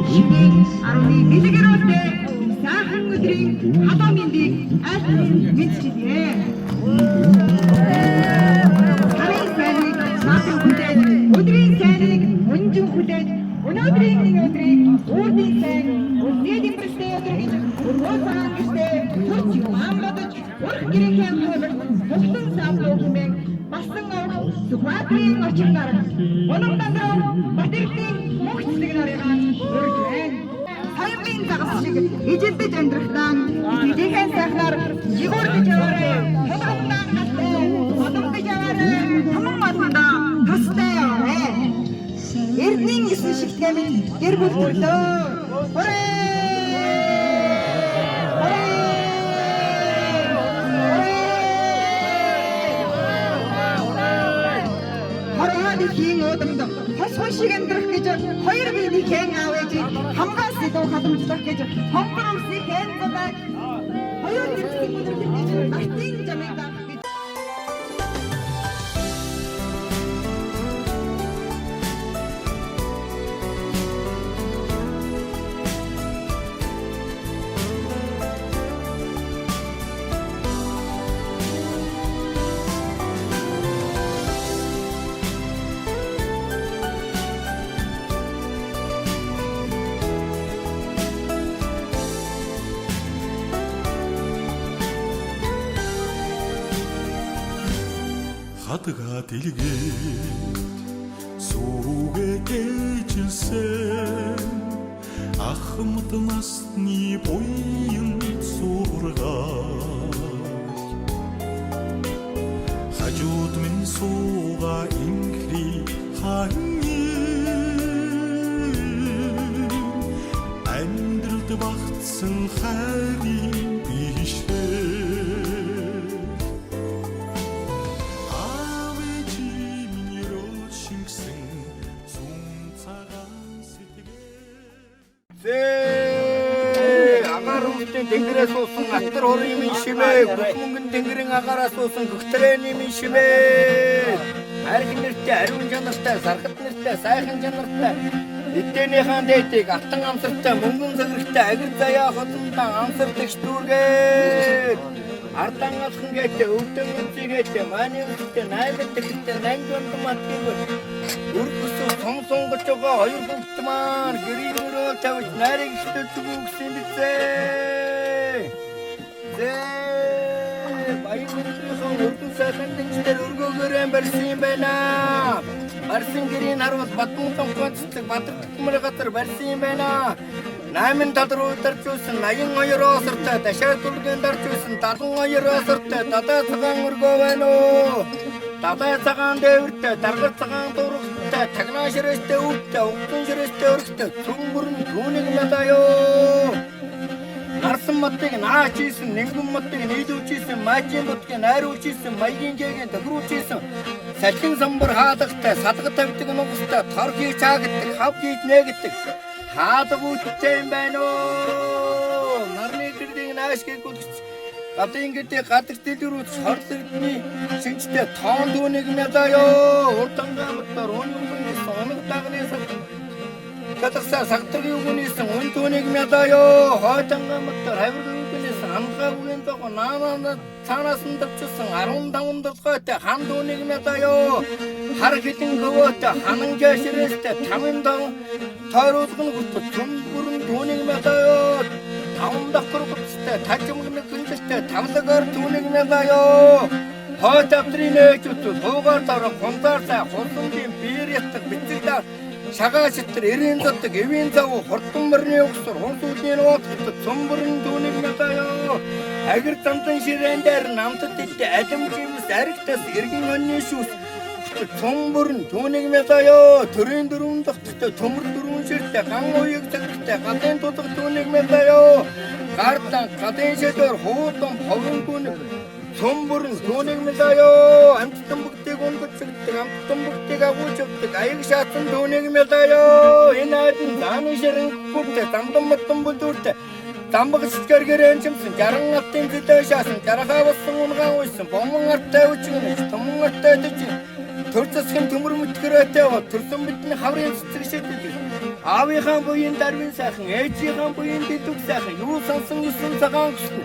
Шөнийн 11 гэрэлтэй сайхан өдрийн халуун мэндийг аль мэдчилье. Сарын сайныг надан хүлээж, өдрийн сайныг өнжин хүлээж, өнөөдрийн энэ өдрийг үрдийн сайн, үлдээ дэмбэртэй өдөр гэж өргөө цагаан гэртээ төрч юман бодож, өрх гэрийнхээ хойморт хугтан саавлуу хэмээн басан овг Сүхбаатарын очин наран, Унам дандрав Батэрдийн мөнх цэцэг нарыгаа урьж байна. Соёмын загас шиг ижилдэж амьдрахдаа итгэжийнхээ сайхнаар жигүүрдэж яваарай. Тулгамдаа галтай, одомдож яваарай. Томон олондоо тустай яваарай. Эрдний есөн шигтгэн минь гэр бүл төрлөө. Хүрээ! Хүрээ! Хүрээ! Хорвоо дэлхийн уудамд хос хонь шиг амьдрах гэж хоёр биений аав ээжийг хамгаас илүү халамжлах гэж хонгор өвсийн зулайг хоёр зэрэгцэн хүндэрлэх гэж нартын замыг даах гэж. Хатга дэлгээд сүгэ гэжилсэн ахмад насны буян сургаал хажууд минь сууга инхри ханьи амьдралд багтсан хайрын бишрэл аав ээжийн минь өрөөд шингэсэн зүүн цагаан сэтгэл. Зээ агаар хүмүүсийн тэнгэрээс суусан алтар хорын минь шивэ, бүх мөнгөн тэнгэрийн агаараас суусан гөхтрэний минь шивэ. Арх нэртэй, ариун чанартай, сархат нэртэй, сайхан чанартай. Эддэнийхэн дээдийг алтан амсартай, мөнгөн цагирагтай, агир заяа хотондан амсардагч дүүргээд. Ардан алхан гээтэй, өвдөн үнцгээтэй, мааны үстэй, найман тэхтэй, нанж маттыг өргөсөн сум сунгаж байгаа хоёр хүүхэд маань гэрийн өрөө тавьж нарыг ихтэй гэсэн бицээ. Зээ баян өдрийнхөө өргөн сайхан дэнчдэр өргөөгөөрөө барьсан юм байна. Барьсан гэрийн харуул Батмун томхон цэцэг Бадрагтмар газар барьсан юм байна. Найман тал руу дарж байсан 82 осортой, дашаа дүлгэн дарж байсан 72 осортой, дадаа цагаан өргөө байна уу? Далай цагаан дээвэртэй, даргал цагаан дурагтай, тагнаа ширээстэй өвдтэй, угтан ширээстэй өргөтэй, цүн бүрэн түүнийг надаа. Нарсан модыг наач ийсэн, нэнгэн модыг нийлүүлж ийсэн, маажийн будгийг найруулж ийсэн, маягийн гээгийн тохируулж ийсэн. Салхин самбар хаалгатай, садга тавьдаг нугастай, тор хийж хаагдаг, хав хийж нээгдэг. Хаалга үүдтэй юм байна уу? Нарны гэрдийг нааш гүйгүүлж гадын гэрдийг гадаг дэлгэрүүлж хорл эрдний шинжтэй тоон дүүнийг надаа. Урдангаа мотор өнөн хүнээс оног дагны сад Катарсаа сагтрагийн үгнээс үн түүнийг мядаа. Хойтангаа мотор хавиргийн үгнээс андгаагийн догоо наанаа цаанаас нь давчсан 15 толгойтой хан дүүнийг мялаа. Хар хилэн хөвөөтэй ханан жаширээстэй тамин тойруулган гүт цөмбөрн түүнийг мялаа. Таван давхар гүтстэй тажимгны гүнзэлтэй тавлагаар түүнийг мялаа. Хойд авдрын нээж үтв суугаар дараа хунзаар цай хурдангийн биер ятдаг бицэгдаа шагаа шитэр эрийн зоддаг эвийн зав хурдан мөрний угсар хурдуудын нууцд цөмбөрн түүнийг мялаа. Агир замдан ширээн дээр намтад идэ алим жимс аригтас эргэн өнний шүүс цөмбөрн түүнийг мялаа. Төрийн дөрвөн тогттой төмөр дөрвөн ширтэй ган уяг цагтай галын тулга түүнийг мялаа. Гардан галын шэдвэр хуудан ховрон түүнийг цөмбөрн түүнийг мялаа. Амттан бүгдийг өнгөцөгдөг амттан бүгдийг агуулж явдаг аяг шаатан түүнийг мялаа. Энэ айдан зааны ширэн бүртэ замдан маттан бүлдүүртэ замбаг сэтгэр гэрэн чимсэн 60 алтын зэлээ шаасан жархаа болсон унгаан уйсан бомон артай үчигнэ томон артай төжин төр засгийн төмөр мэтгэрээтэй төрсөн бидний хаврын цэцэг шийдэл аавынхаа буян дарвын сайхан ээжийнхаа буян дэлүг сайхан юу сансан юусан цагаан гэсэн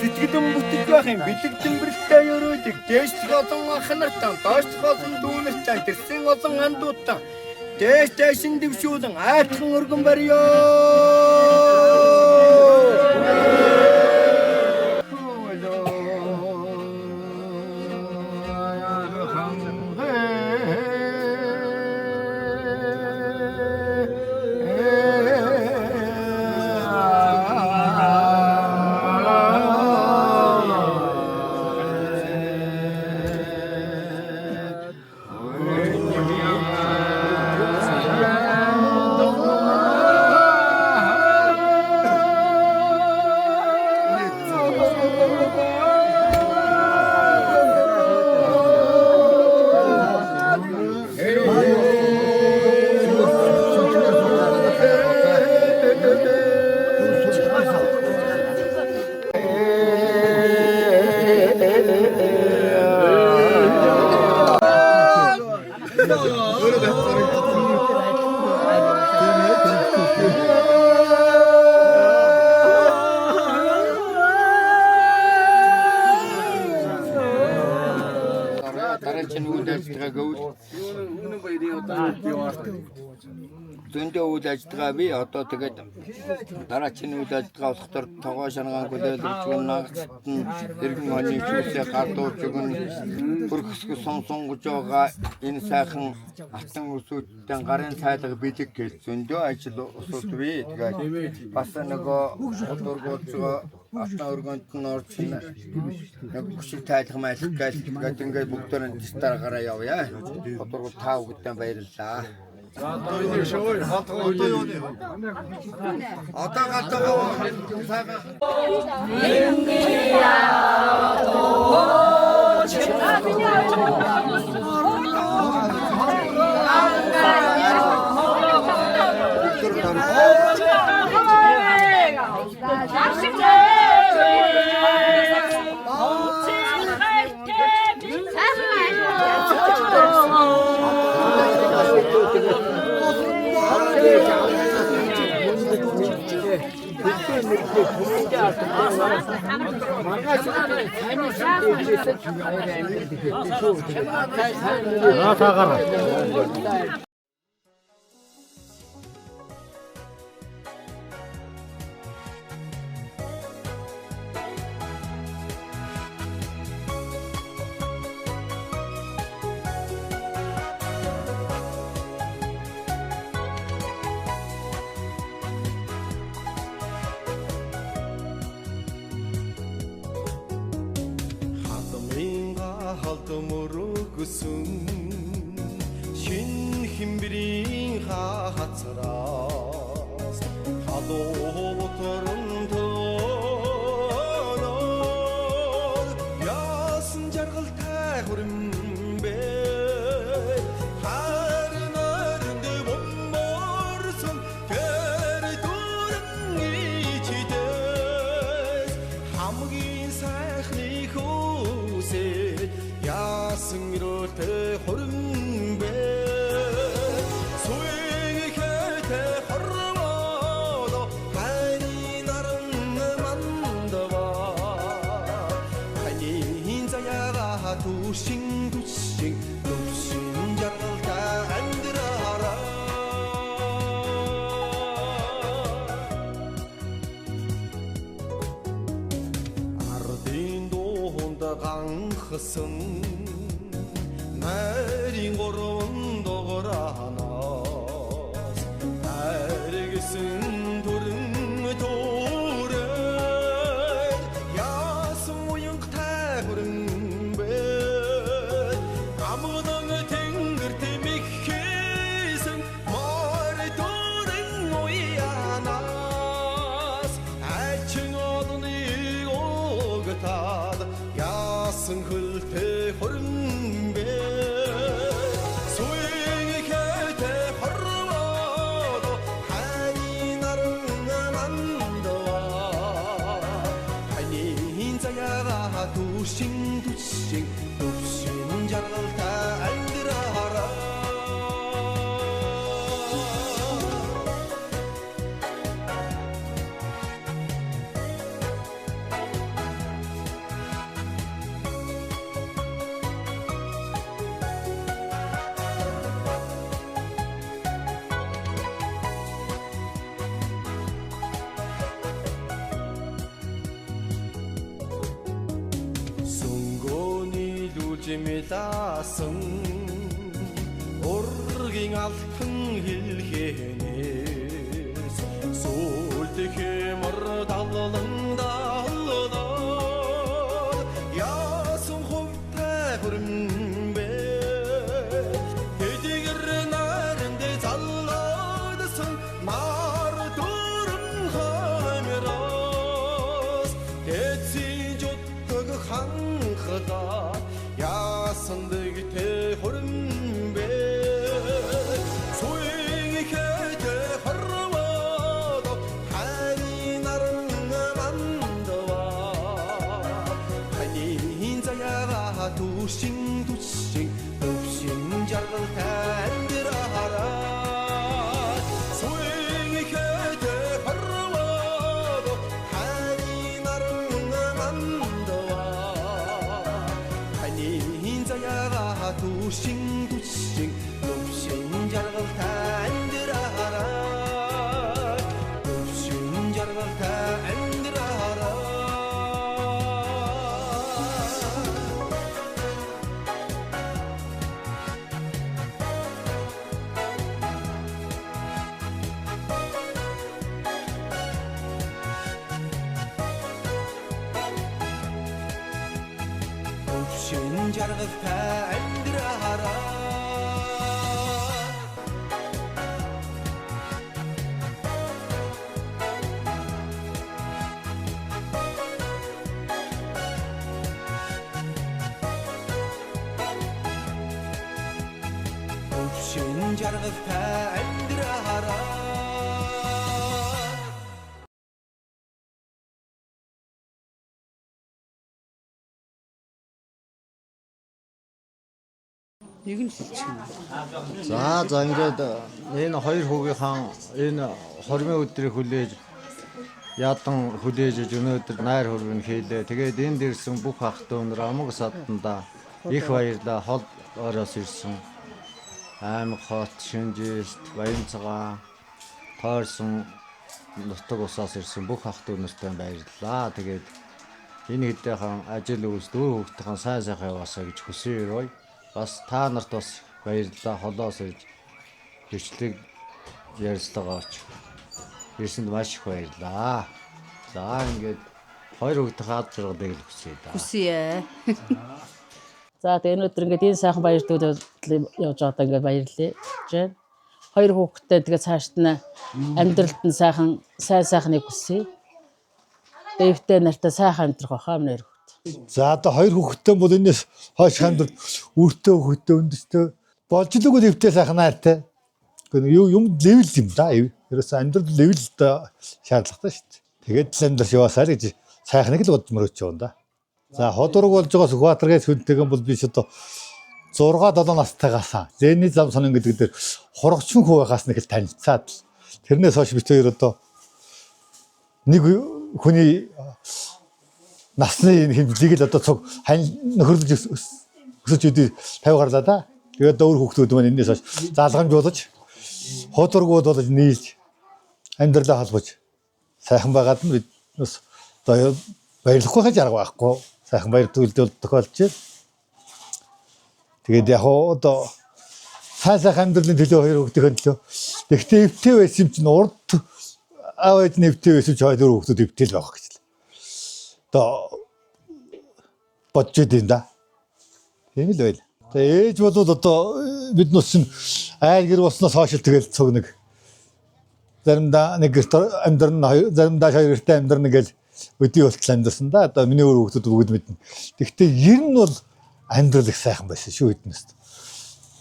сэтгэлэн бүтэж байх юм бэлэгдэн бэрэлтэй өрөөдөг дээшлэх олон ах нартаа доошлох олон дүү нартаа тэрсэн олон андуудтаа дээш дээшин дэвшүүлэн айлтхан өргөн барьё. Зөндөө үйл ажиллагаа бий. Одоо тэгээд дараачийн үйл ажиллагаа болохоор тогоо шангаан хүлээлгэж өгнө, нагацт нь эргэн оны шүүсээ гардуулж өгнө, бүрхсг сум сунгаж байгаа энэ сайхан алтан өсүүдтэй гарын цайлга бэлэг гэж зөндөө ажил усууд бий. Тэгээд бас нөгөө худургуулж байгаа алтан өргөнд нь орж нэг хөшиг тайлах майлах гэж тэгээд ингээд бүгдээр нь дараагаараа явъя. Худургуул та бүгдээ баярлалаа. Одоо галтгаа сайхан Мөрөгсөн шин химбрийн хацраас халуутран тоноор яасан жаргалтай хүрэмбэ харин өрөнд бомборсон тэр дүрэн ичидээс хамгийн сайхны хүүсээ яасан өрөөлтэй хөрөнгө суйхэтэй хорвоо хайрын наран мандава түшин түшин төвшин жаргалтай амьдраарай. Ардын дунд ганхсан нарийн гурван дугураанаас хайргисэн төрөн төрөл яасан уянгатай хүрэн бэ? Амган тэнгэр тэмэхсэн мор төрөн уянаас ачин олныг угтаад яасан хөлтэй хүрэн бэ? Суйн хэтэй хорвоод хайрын наран мандваа таны заяага түшин түшин төвшин жаргалтай амьдраарай. Сүнгөөний лүлжмэласан ургийн алтан хэлхэнээс сүлд хэмэр даллан даллаад яасан хувтай хүрэн бэ? Тэдгэр наранд заллаадсан мар дүрм хамраас тэцийн жутдаг ханхлаа яасан дэгтэй хүрэн бэ? Суйн хэтэй хорвоод хайрын наран мандваа таны заяага түшин түшин төвшин жаргалтай амьдраарай. Суйн хэтэй хорвоод хайрын наран мандваа таны заяага түшин түшин төвшин жаргалтай амьдраарай. Төвшин жаргалтай амьдраарай. Төвшин жаргалтай амьдраарай. Төвшин жаргалтай амьдраарай. Нэг нь хэлчих юм. За за ингээд энэ хоёр хүүгийнхаа энэ хормын өдрийг хүлээж ядан хүлээж иж өнөөдөр найр хөрвөн хийлээ. Тэгээд энд ирсэн бүх ах дүү нар амаг садандаа их баярлаа. Хол ороос ирсэн аймаг хот Шинжээст, Баянцгаа, Тойрсон нутаг усаас ирсэн бүх ах дүү нартай баярлалаа. Тэгээд энэ хэдийнхэн ажил үйлс дүүр хүүхдийн сайн сайхан яваасаа гэж хүсье өрөөе. Бас та нарт бас баярлалаа. Холоос ирж бичлэг ярилцлага авч ирсэнд маш их баярлалаа. За ингээд хоёр хүүхдийн ад жаргалыг л хүсье да. Хүсье. За тэгээ өнөөдөр ингээд энэ сайхан баяр төлөө явж байгаадаа ингээд баярлалаа гэж байна. Хоёр хүүхэдтэй тэгээ цаашд нь амьдралд нь сайхан сайн сайхныг хүсье. Тэгээ эвтэй нартай сайхан амьдрах байхаа миний хоёр хүүхэд. За одоо хоёр хүүхэдтэй бол энэс хойш амьдрал үртэй хүүхэдтэй өндөстэй болж л үгүй эвтэй сайхан найртай. Гэхдээ юу юм level юм да. Ерөөсөө амьдрал level одоо шаардлагатай шүү дээ. Тэгээд л амьдрал яваасаа л гэж сайхныг л бодож мөрөөч юм да. За ходург болж байгаа Сүхбаатаргаас хүнтэйгэн бол би ч одоо 6 7 настайгаас Лений зам сонин гэдэг дээр хургчин хүү байгаас нэг л танилцаад л тэрнээс хойш бид хоёр одоо нэг хүний насны энэ хэмжлийг л одоо цуг хань нөхөрлөж Өсөж идэв 50 гарлаа да. Тэгээд өөр хүүхдүүд маань энэс хойш залгамжуулж худургууд болж нийлж амьдралаа холбож сайхан байгаад нь бид бас одоо баярлахгүй хаж арга байхгүй. Сайхан баяр төлөлт тохиолдож байна. Тэгээд яг хуу одоо сайн сайхан амьдралын төлөө хоёр хүүхдийн төлөө. Тэгтээ эвтэй байсан юм чинь урд аав ээж нь эвтэй байсан чинь хоёр хүүхдүүд эвтэй л байх гэж л. Одоо бодож идэв да. Тийм л байл. Тэгээ ээж болвол одоо бид нүс чинь айл гэр болсноос хойш л тэгэл цуг нэг заримдаа нэг гэрт амьдрна, заримдаа хоёр гэртээ амьдрна гэж өдий болтол амьдарсан да. Одоо миний өөр хүүхдүүд бүгд мэднэ. Тэгтээ ер нь бол амьдрал их сайхан байсан шүү эднэст.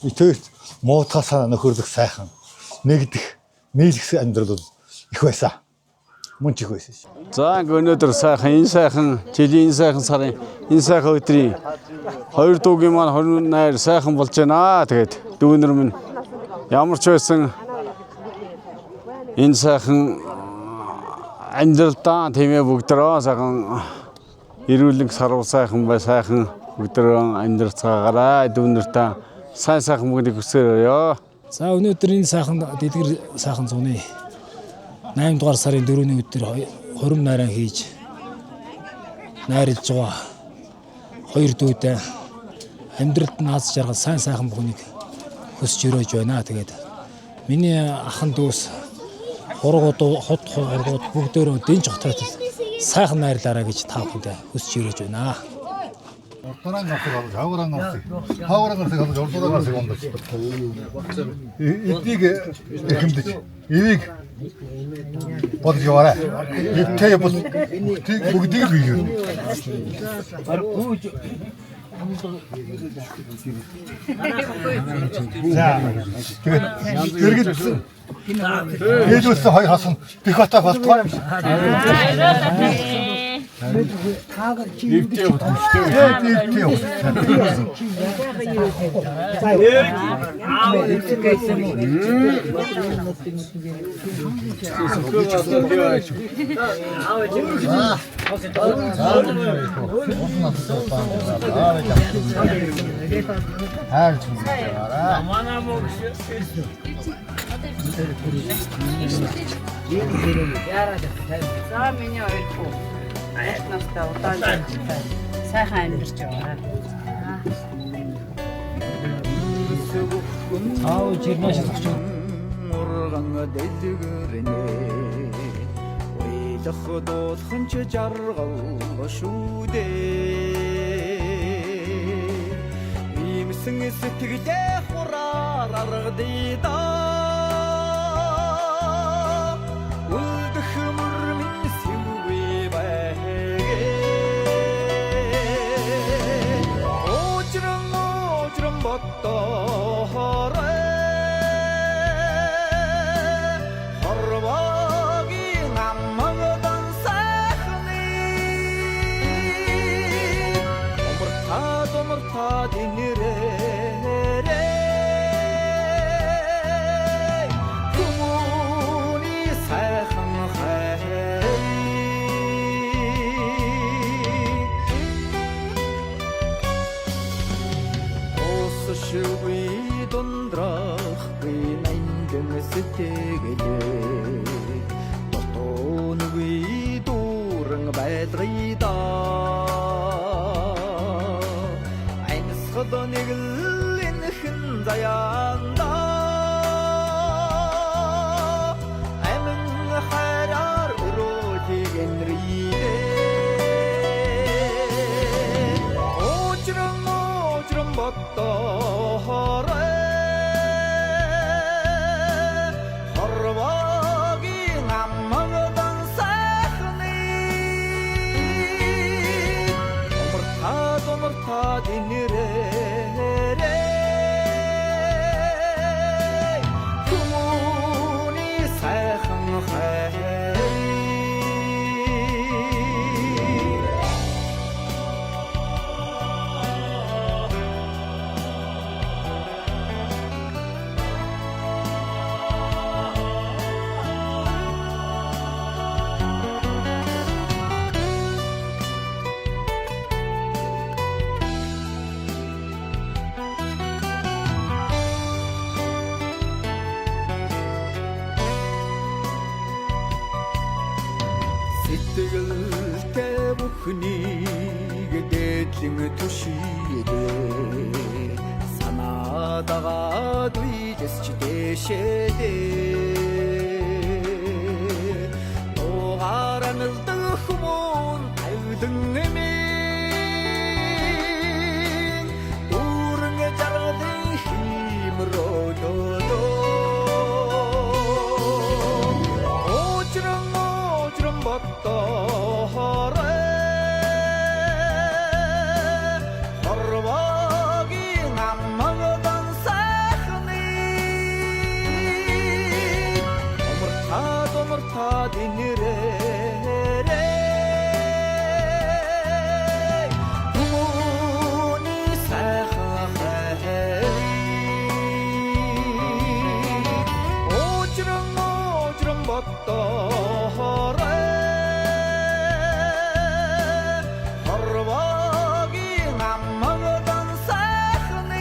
Битэрт муутгаа санаа нөхөрлөх сайхан нэгдэх нийлэх амьдрал бол их байсан. Мөн ч их байсан шүү. За ингээ өнөөдөр сайхан энэ сайхан жилийн энэ сайхан сарын энэ сайхан өдрийн хоёр дүүгийн маань 28 сайхан болж байна. Тэгээд дүүнер минь ямар ч байсан энэ сайхан амьдралдаа тийм ээ бүгдрөө сайхан эрүүлэн саруу сайхан бай сайхан бүгдрөө амьдрцгаагаарай дүүнертэй сайн сайхан бүгдийг хүсээрэй. За өнөөдөр энэ сайхан дэлгэр сайхан зуны 8 дугаар сарын 4-ний өдөр хурим найраа хийж найрлж байгаа хоёр дүүдээ амьдралд нь аз жаргал сайн сайхан бүхнийг хүсч өрөөж байна. Тэгээд миний ахан дүүс хургууд хот хургууд бүгдөө дэнж хотод сайхан найрлаарай гэж та бүхэндээ хүсч өрөөж байна. Ордоран гарсыг олж, хаагуран гарсыг. Хаагуран гарсыг олж, ордоран гарсыг ондож. Эднийг эрхэмдэж, эвийг бодож яваарай. Эвтэй бол бүгдийг л бий. За тэгээд дэргэд хэлүүлсэн хоёр хасан бих бата болтгоо юм шиг. Эвтэй хүчтэй. Эвтэй хайр чимээ. За миний хоёр хүү. Альт настай удаан жинтэй. Сайхан амьдарч яваарай. Аав жирмаа шалгах Мурган дэлгэрнэ Уйлах дуулхан ч жаргал шүү дээ. Иймсэн сэтгэлээ хураар аргадъя да. Үлдэх мөр минь сэвгүй байгээ. Уужран уужран боддоорой. Хорвогийн амгадан сайхны Умартаад умартаад инэрээрэй. Хүмүүний сайхан хайр. Уусшгүй дундрахгүй нандин сэтгэлээ Дутуунгүй дүүрэн байлгая да. Амьсгал нэг л энхэн заяанда Амин хайраар өрөөлийг энрийдээ. Уужран уужран боддоорой. Хорвогийн амгадан сайхны Умартаад умартаад инэрээрэй. Хүмүүний сайхан хайр. Бэлэн түшийлээ санаа дагаад үйлэс ч дэшээдээ Дугааранлдаг хүмүүн тавилан эмийн дүүрэн жаргалын хиймрөөлөө. Уужран уужран боддоорой хорвогийн амгадан сайхныг умартаад умартаад инэрээрэй хүмүүний сайхан хайрыг. Уужран уужран боддоорой хорвогийн амгадан сайхныг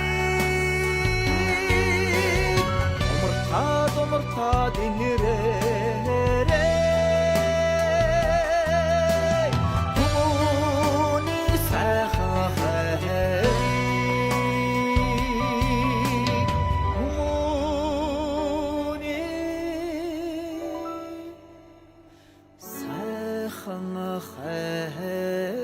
умартаад умартаад инэрээрэй хүмүүний сайхан хайрыг хүмүүний сайхан хайрыг.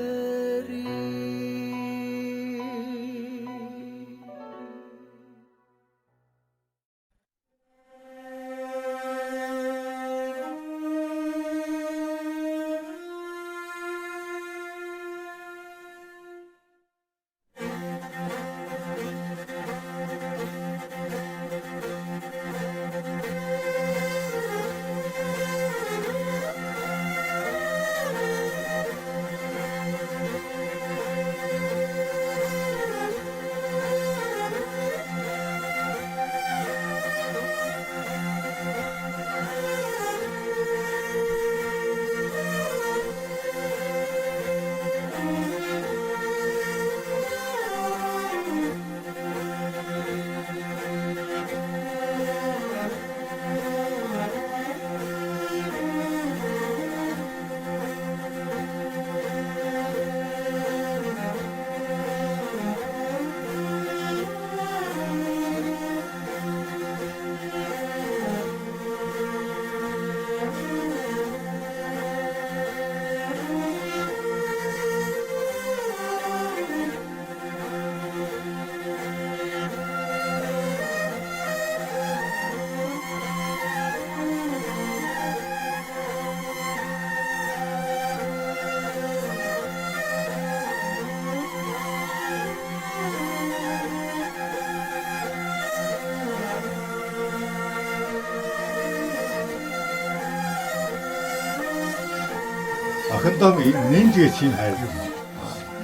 Охиндоо нинж гэж чинь хайрлаа.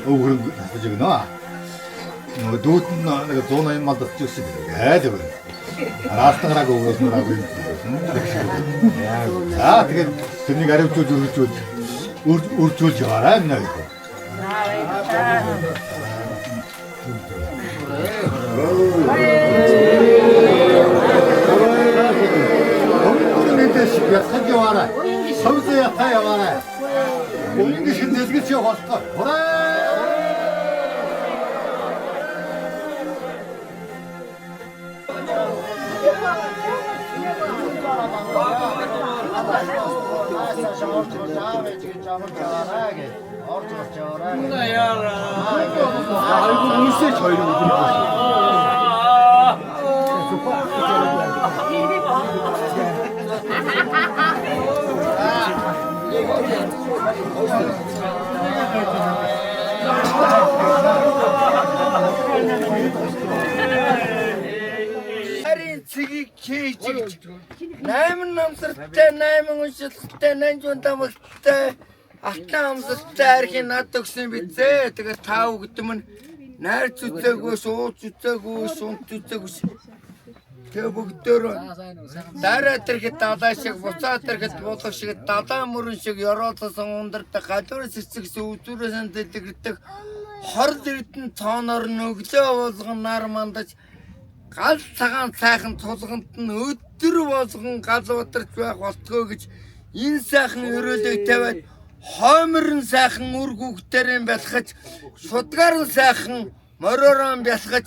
Өвгөрөн татаж өгнө. Нөгөө дүүд нь нэг 180 мал татж өгсөн гэдэг. Айл өгнө. Раастгараг өгөөс нь раагүй юм. За тэгээд тэрнийг аривчулж өргөжүүлж үржүүлж яваарай нэ. Өмнөд ятгах яваарай. Совсо ятаа яваарай. Уянги шин дэлгэц явах болтгой. Хураа! 아이고 울세 저희를 Харин цэгийг хийж 8 намсартай 8 уншилттай 8 тамагтай алтан амсалтай архи над өгсөн бизээ. Тэгээд та бүгд минь найр зүцээгүй, сууц зүцээгүй, сунт зүцээгүй. Тэгээ бүгдөө дараа тэрхэд далаа шиг, буцаа тэрхэд буулга шиг, далаа мөрөн шиг ёроолсон ундардаг, гадуур цэцэгс өвзүүрээс нь дэлгэрдэг, хор дэрдэн цооноор нүглөө болгон нар мандаж гал цагаан сайхан тулганд нь өдөр болгон гал ударч байх болтгоо гэж энэ сайхан өрөөлөг тавиад Хоймор нь сайхан үр хүүхдэрэн бялхаж, шудгаар нь сайхан мориороо бялхаж,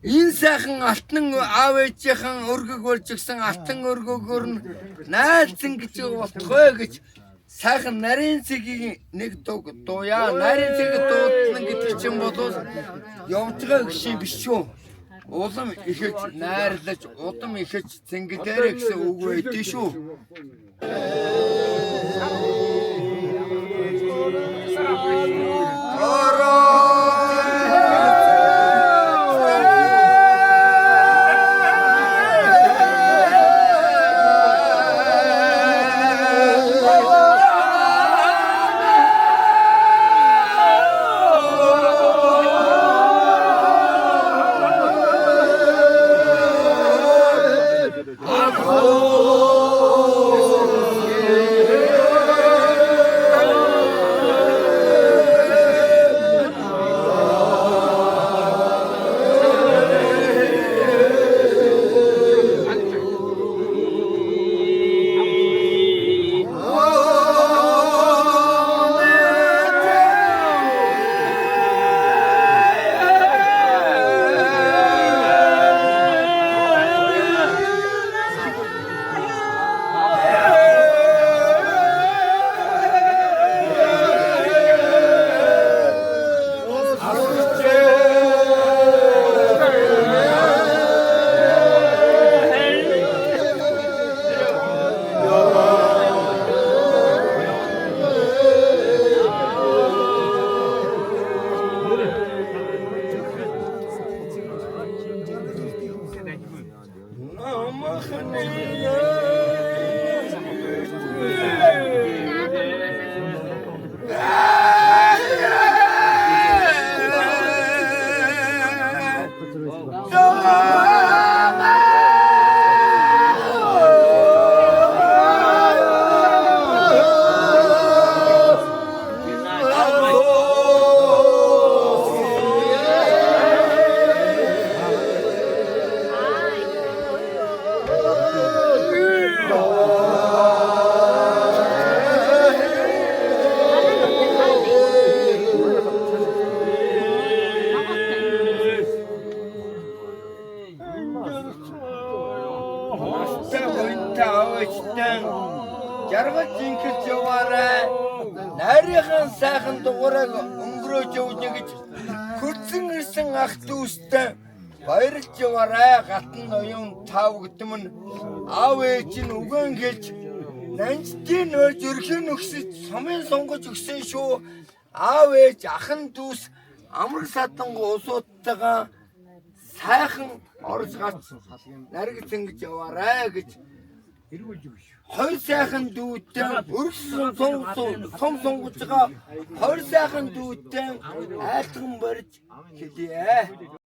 энэ сайхан алтан аав ээжийнхэн өргөг болж гисэн алтан өргөгөөр нь найцсан гэж болтгой гэж сайхан нарийн цэгийг нэг дуг дууя. Нарийн цэг дуудлан гэдэг чинь бол явж байгаа гişин биш шүү. Улам ихэж найрлаж, удам ихэж цэнгэлээрэ гэсэн үг байдгийг шүү. Настай гоёнтой аваачтай жаргаж инхэлж яваарай. Нарийнхан сайхан дугуурайг өнгөрөөж явна гэж хөрцөн ирсэн ах дүүстэй баярлж яваарай. Гатан ноён тав гэдэм нь аав ээж нь үгэн хэлж нанжтын нойж өрхөн өгсөж сумын сонгож өгсөн шүү. Аав ээж ахан дүүс амраг саданг усуудтайгаа сайхан орж гарч нариг цэнгэж яваарай гэж хоёр сайхан дүүтэй өргөсөн сум сунгаж байгаа хоёр сайхан дүүтэй айлтган барьж хэлье.